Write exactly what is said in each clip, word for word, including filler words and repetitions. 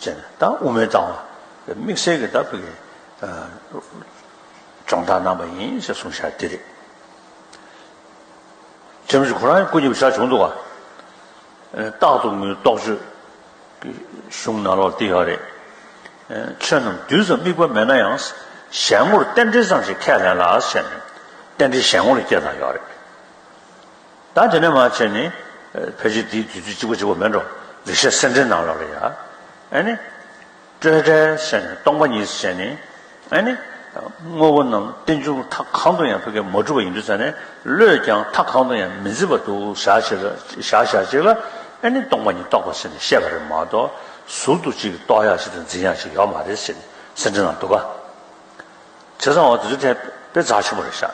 ཟེར་ནས་ད་དབུ་མའི་ལྟ་བ་དམིགས་བསལ་གྱི་ད་བོད་ཀྱི་སྦྱོང་བརྡར་གནང་པ་ཡིན་ཞེས་གསུངས་བཞག་འདི་རེད། རྗེ་རིན་པོ་ཆེ་ཁོ་རང་སྐུ་ཉིད་བཞག་བྱུང་འདུག་ག་རྟག་ཏུ་ངུའི་རྟོགས་བརྗོད་ཀྱི་གཞུང་ནང་ལོགས་འདི་ཡོད་རེད། ཆོས་རྣམས་དུས་ཙམ་དམིགས་པ་མེད་ན་ཡང་། གཞན་ངོར་རྟེན་འབྲེལ་ཙམ་ཞིག་ཁས་ལེན་ལ་ཟེར་ནས་རྟེན་འབྲེལ་གཞན་ངོར་སྐྱེལ་སྟངས་ཡོད་རེད། ད་དེ་ནས་མར་བྱས་ནས་ཕལ་ཆེར་དེའི་དུས་ཚོད་གཅིག་པ་གཅིག་པ་མེད་འགྲོ། རིག་བྱེད་གསེར་ཕྲེང་ནང་ལོགས་ལ་ཡ། ཨེ་ནི། སྤྲོས་བྲལ་ཟེར་ནས་སྟོང་པ་ཉིད་ཟེར་ནས། ཨེ་ནི། དངོས་པོ་རྣམས་རྟེན་འབྱུང་མཐའ་གང་དུ་ཡང་ཕ་གིར་མ་གྲུབ་པ་ཡིན་དུས་ཙ་ནས་བློས་ཀྱང་མཐའ་གང་དུ་ཡང་མི་འཛིན་པ་འདུག་བཞག་བྱས་ལ་བཞག་བཞག་ཅིག་ལ། ཨེ་ནི་སྟོང་པ་ཉིད་རྟོགས་པ་ཟེར་ནས་བཤད་པ་རེད་མ་གཏོགས་ཟུར་དུ་ཅིག་རྟོགས་ཡག་ཅིག་དང་འཛིན་ཡག་ཅིག་ཡོད་མ་རེད་ཟེར་ནས་གསེར་ཕྲེང་ནང་འདུག་ག་བྱས་ཙང་འོ་དེ་ཚོ་དེ་དཔེ་རྩ་ཆེན་པོ་རེད་ཤག་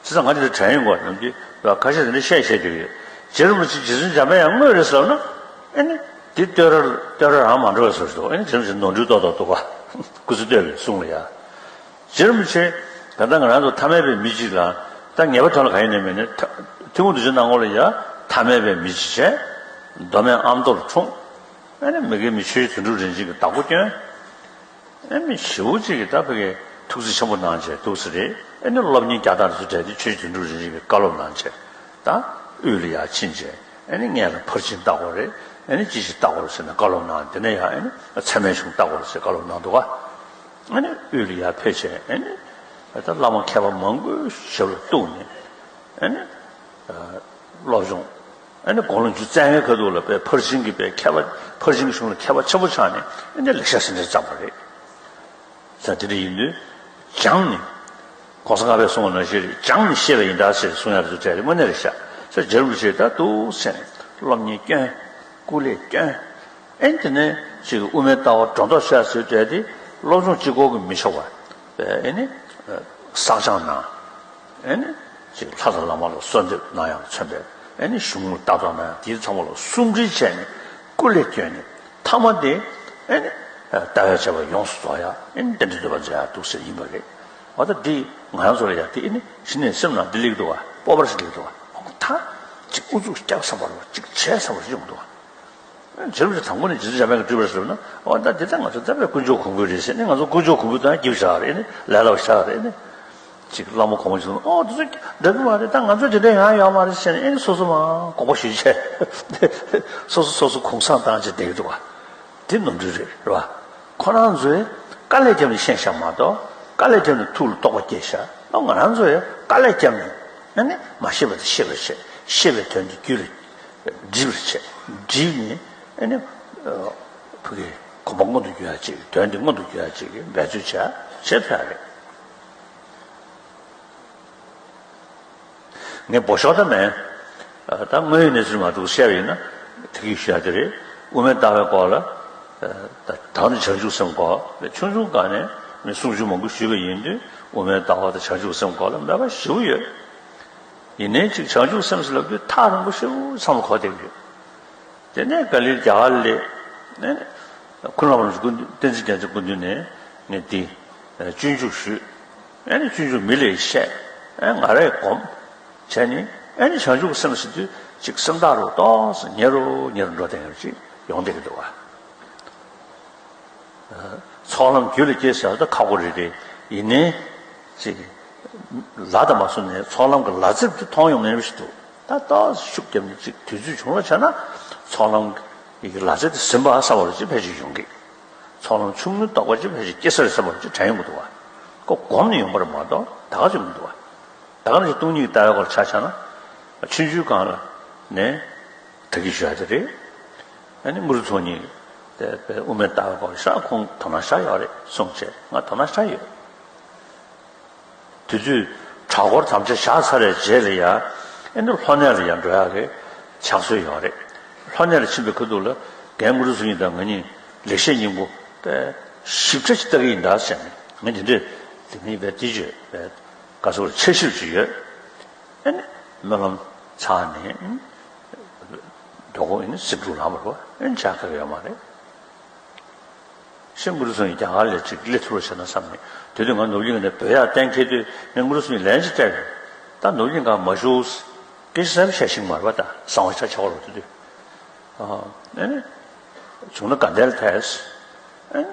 བྱས་ཙང་ང་དེ་འདྲ་དྲན་ཡོང་གི་ནམ་རྒྱུན་ཁ་ཤས་དེ་འདྲ་བཤད་བཤད་ཀྱི་ཡོད། རྗེ་རིན་པོ་ཆེ་རྗེ་བཙུན་འཇམ་དཔལ་དབྱངས་དངོས་རེད་ཟེར་ན། ཨེ་ནི། དེ་བསྟོད་ར་བསྟོད་ར་རང་མ་འགྲོ་བའི་བཟོ་ཞིག་འདུག་ཨེ་ནི་རྗེ་རིན་པོ་ཆེ་ནོར་འཁྲུལ་ཏོག་ཏོག་འདུག་ག་སྐུ་ཚེ་བསྟོད་པའི་གསུང་ལ་ཡ། རྗེ་རིན་པོ་ཆེ་ད་ལྟ་ང་རང་ཚོ་ཐ་མལ་པའི་མི་གཅིག་ལ་ད་ངེས་པ་དོན་ལ་གང་ཡིན་ནའི་མིན་ནའི་ཐ་ཐུན་མོང་དུ་ཆེན་སྣང་ངོ་ལ་ཡ་ཐ་མལ་པའི་མི་གཅིག་བྱས། མདོ་སྨད་ཨ་མདོ་ལ་འཁྲུངས། ཨེ་ནི་མི་དགེ་བའི་མི་ཆོས་རྗེ་དོན་གྲུབ་རིན་ཆེན་གྱི་བདག་པོ་བསྐྱོན། ཨེ་མི་ཞེ་པོ་ཅིག་གིས་ད་ཕ་གིའི་ཐུགས་རྗེ་ཆེན་པོ་གནང་བྱས་འདུག་ས་རེད། ཨེ་ནི་སློབ་གཉེར་རྒྱག་སྟངས་དེ་ཚོ་གྲས་དེ་ཆོས་རྗེ་དོན་གྲུབ་རིན་ཆེན་གྱིས་བཀའ་སློབ་གནང་བྱས། ད་དབུས་ལ་ཡར་ཕྱིན་བྱས་ཨེ་ནི་སྔོན་ལ་ཕར་ཕྱིན་བལྟ་དགོས་རེད། ཨེ་ནི་ཅི་ཞིག་བལྟ་དགོས་རེད་ཟེར་ནས་བཀའ་སློབ་གནང་། དེ་ནས་ཡང་ཨེ་ནི་ཚད་མའི་གཞུང་བལྟ་དགོས་རེད་ཟེར་བཀའ་སློབ་གནང་འདུག་ག་ཨེ་ནི་དབུས་ལ་ཡར་ཕེབས་བྱས་ཨེ་ནི་ད་བླ་མ་མཁས་པ་མང་པོའི་ཞབས་ལ་གཏུགས་ནས་ཨེ་ནི་སློབ་སྦྱོང་། ཨ་ནི་དགུང་ལོ་བཅུ་བཙན་ཁའི་ཁ་ཐུག་ལ་དཔེ་ཕར་ཕྱིན་གྱི་དཔེ་མཁས་པ་ཕར་ཕྱིན་གྱི་གཞུང་ལ་མཁས་པ་ཆེན་པོ་ཆགས་ནས་ཨ་ནི་ལེགས་བཤད་གསེར་ཕྲེང་བརྩམས་པ་རེད། ས་དེ་འདྲ་ཡིན་དུས་སྦྱངས་ནས་༸གོང་ས་ལྔ་པས་གསུངས་པ་ནང་བཞིན་རེད། སྦྱངས་ནས་ཤེས་པ་ཡིན་ད་ཟེར་གསུང་ཡག་དེ་ཚོ་གྲས་རེད། དངོས་གནས་རེད་ཤག་ས་རྗེ་རིན་པོ་ཆེས་ད་འདུག་ཟེར་ནས་སློབ་གཉེར་བསྐྱོན། སྐུ་ལས་བསྐྱོན། ཨེ་ནི་དེ་ནས་ཅིག་དབུ་མའི་ལྟ་བ་སྒྲོ་འདོགས་ཆོད་ཟེར་བསྡད་དེ་སློབ་སྦྱོང་གཅིག་པོ་གིས་མི་ཆོག་པ། ཨེ་ནི་བསགས་སྦྱང་གནང་། ཨེ་ནི་ཅིག་ལྷ་དང་བླ་མ་ལ་གསོལ་འདེབས་གནང་ཡག་མཚོན་པའི་ཨེ་ནི་གཞུང་ལ་ལྟ་རྟོག་གནང་ཡག་དེ་ཚང་མ་ལ་སུམ་སྒྲིལ་བྱས་ནས་སྐུ་ལས་བསྐྱོན་ནས་མཐའ་མ་དེ་ཨེ་ནི་ལྟ་བའི་བྱ་བ་ཡོངས་སུ་རྫོགས་ཡག་ཨེ་ནི་རྟེན་འབྲེལ་འདོད་པ་མཛད་ཡག་འདུག་ཟེར་ཡིན་པ་རེད། འོ་ད་འདི་ང་རང་ཚོ་ལ་ཡག་དེ་ཨེ་ནི་གཞི་ནས་སེམས་ནང་འདི་སླེབས་འདུག་བ། སྤོབས་པ་ཞིག་སླེབས་འདུག་བ། འོ་ད་ཅིག་ཨུ་ཚུགས་རྒྱག་བསམ་པ་རེད་བ། ཅིག་བྱས་བསམ་པ་ཞིག་ཡོང་གི་འདུག་བ། རྗེ་རིན་པོ་ཆེ་དང་པོ་ནས་རྗེ་བཙུན་འཇམ་དཔལ་གྱིས་བྲིས་པར་གསུངས་ན། འོ་ད་འདི་ལྟ་ང་ཚོ་ད་དཔེ་དཀོན་མཆོག་གོང་འཕེལ་རེད་ཟེར་ནས་ང་ཚོ་དཀོན་མཆོག་གོང་འཕེལ་དང་སྐྱིད་པོ་ཆགས་རེད་ནི་ལས་སླ་པོ་ཆགས་རེད་ནི། ཅིག་བླ་མ་གོང་མ་ཞིག་གསུངས་ན་ཨོ་དེ་ཚོ་འདྲ་གི་མ་རེད། ད་ང་ཚོ་དེ་འདྲ་ཡང་ཡོད་མ་རེད་ཟེར་ནས་ཨེ་ནི་སོ་སོ་མ་དགོངས་པ་ཞུས་བྱས་སོ་སོ་སོ་སོ་གུང་སེང་བཏང་བྱས་བསྡད་ཀྱི་འདུག་བ། དེ་ནོར་འཁྲུལ་རེད་རེད་བ། ཁོ་རང་ཚོས་དཀའ་ལས་བརྒྱབ་ནས་ཤེས་བཞག་མ་གཏོགས་དཀའ་ལས་བརྒྱབ་ནས་ཐུགས་ལ་རྟོགས་པ་སྐྱེས་བཞག་ཨོ་ང་རང་ཚོས་དཀའ་ལས་བརྒྱབ་ནས་ཨེ་ནི་མ་ཤེས་པ་དེ་ཤེས་པར་བྱས། ཤེས་པའི་དོན་དེ་རྒྱུད་ལ་འདྲིས་པར་བྱས། འདྲིས་ནས་ཨེ་ནི་ཕ་གི་གོམ་པ་མངོན་དུ་འགྱུར་ཡག་ཅིག་དོན་དེ་མངོན་དུ་འགྱུར་ཡག་ཅིག་འབད་རྩོལ་བྱས་བྱས་ཐུབ་ཡག་རེད། ངས་འབོ་ཤོག་ད་མེད། ད་དངོས་ཡོད་གནས་ཚུལ་མ་གཏོགས་བཤད་པ་ཡིན་ན་ཐུགས་ཀྱི་ཞུ་ཡག་དེ་རེད། དབུ་མའི་ལྟ་བའི་སྐོར་ལ་ད་ད་ནི་བྱང་ཆུབ་སེམས་སྐོར་ཆུང་ཆུང་སྒང་ནས་ངས་གསུང་ཆོས་མང་པོ་ཞུས་པ་ཡིན་དུས་དབུ་མའི་ལྟ་བ་དང་བྱང་ཆུབ་སེམས་སྐོར་ལ་མོས་པ་ཞེ་པོ་ཡོད། ཡིན་ནའི་ཅིག་བྱང་ཆུབ་སེམས་ཟེར་ལབ་དུས་ཐག་རིང་པོ་ཞེ་པོ་མཚམས་ལ་གོ་བསྡད་ཀྱི་ཡོད། དེ་ནས་ག་ལེར་རྒྱ་གར་ལ་སླེབས། ནས་ཁུ་ལུ་རིན་པོ་ཆེ་སྐུ་མདུན་བསྟན་འཛིན་རྒྱལ་མཚན་སྐུ་མདུན་ནས་ངས་འདི་སྤྱོད་འཇུག་ཞུས། ཨེ་ནི་སྤྱོད་འཇུག་མི་ལ་བཤད། ཨེ་ང་རས་སྒོམ། བྱས་ནས་ཨེ་ནི་བྱང་ཆུབ་སེམས་ཟེར་དུས་ཅིག་སེམས་ཐག་རུ་ཏོག་ཙམ་ཉེ་རུ་ཉེ་རུ་འགྲོ་བསྡད་མཁན་ཅིག་ཡོང་བསྡད་ཀྱི་འདུག་བ། ཚོགས་ལམ་རྒྱུད་ལ་སྐྱེས་ཟེར་བ་ད་ཁག་པོ་རེད་དེ། ཡིན་ནའི་ཅིག་ལ་དང་མ་སོང་ནས་ཚོགས་ལམ་གྱི་ལ་རྩེ་དེ་མཐོང་ཡོང་མཁན་ཞིག་འདུག་ད་ལྟ་ཤུགས་བརྒྱབ་ནས་ཅིག་དུས་ཚོད་བྱུང་བ་ཆགས་ན་ཚོགས་ལམ་གྱི་ལ་རྩེ་དེ་ཟིན་པ་གསར་པ་རུ་ཅིག་ཕལ་ཆེར་ཡོང་གི། ཚོགས་ལམ་ཆུང་ངུའི་རྟོགས་པ་ཅིག་ཕལ་ཆེར་སྐྱེ་ས་རེད་བསམ་པ་ཅིག་དྲན་ཡོང་གི་འདུག་བ། ཁོ་སྒོམ་ནས་ཡོང་པ་རེད་མ་གཏོགས་ད་ག་ཅིག་མི་འདུག་བ། ད་ག་ནང་བཞིན་སྟོང་ཉིད་ཀྱི་ལྟ་བའི་སྐོར་ཆ་བཞག་ན། ཆུང་ཆུང་སྒང་ལ་ནས་ད་གིན་ཞུ་ཡག་དེ་རེད། ཨ་ནི་དངོས་གྲུབ་ཚོགས་གཉིས་དེ་དཔེ་དབུ་མའི་ལྟ་བའི་སྐོར་ཞེ་དྲག་ཁོང་དོ་སྣང་ཤར་ཡོད་རེད་གསུངས་བྱས་ང་དོ་སྣང་ཤར་ཡོད། དུས་ཚོད་གྲྭ་སྐོར་དམ་བཅའ་བཞག་ཚར་བའི་རྗེས་ལ་ཡ། ཨེ་འདི་ལྷོ་གནས་ལ་ཡ་འགྲོ་ཡག་གི་ཕྱག་སྲོལ་ཡོད་རེད། ལྷོ་གནས་ལ་ཕྱིན་པའི་ཁ་ཐུག་ལ་རྒན་དངོས་གྲུབ་ཚོགས་གཉིས་དང་ང་གཉིས་ལེགས་བཤད་སྙིང་པོ་དཔེ་ཞིབ་ཕྲ་ཞིག་ལྟ་གི་ཡིན་ད་ཟེར་ནས་ངས་དེ་འདྲས་དེ་ངས་དཔེ་དེ་བརྗོད་དཔེ་དགའ་ཚོར་ཆེ་ཤོས་ཅིག་ཡོད། ཨེ་ནི་སྨོན་ལམ་ཚར་ནས་མགྱོགས་པོ་ཨེ་ནི་སེམས་ཤུགས་ལངས་པ་རེད་བ། ཨེ་ནི་བྱ་དགའ་ཡོད་མ་རེད། ཤིང་མགུར་ཚོ་ཡིས་རྒྱ་གར་ལ་ཅིག་སླེབས་ཐུབ་རོགས་བྱས་ན་བསམ་ནས་དེ་དུས་ང་ནོར་གླིང་ནས་བོད་ཡར་གཏན་འཁེལ་དུས་ངས་མགུར་ཚོ་ཡིས་ལན་ཅིག་སྤྲད་རེད། ད་ནོར་གླིང་གང་མ་བཞུགས། སྐད་ཆ་གསལ་པོ་བཤད་ཤེས་ཀྱི་མ་རེད་པ། ད་གསང་བ་ཆ་ཆེ་བ་རེད་དེ་དུས། ཨ་ཨེ་ནི། བྱུང་ན་དགའ་ལྡན་ལ་ཐལ། ཨེ།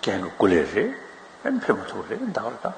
རྒན་གྱི་སྐུ་ལས་རེད། ཨེ། ཕེབས་མ་ཐུབ་རེད་ད་ག་ད།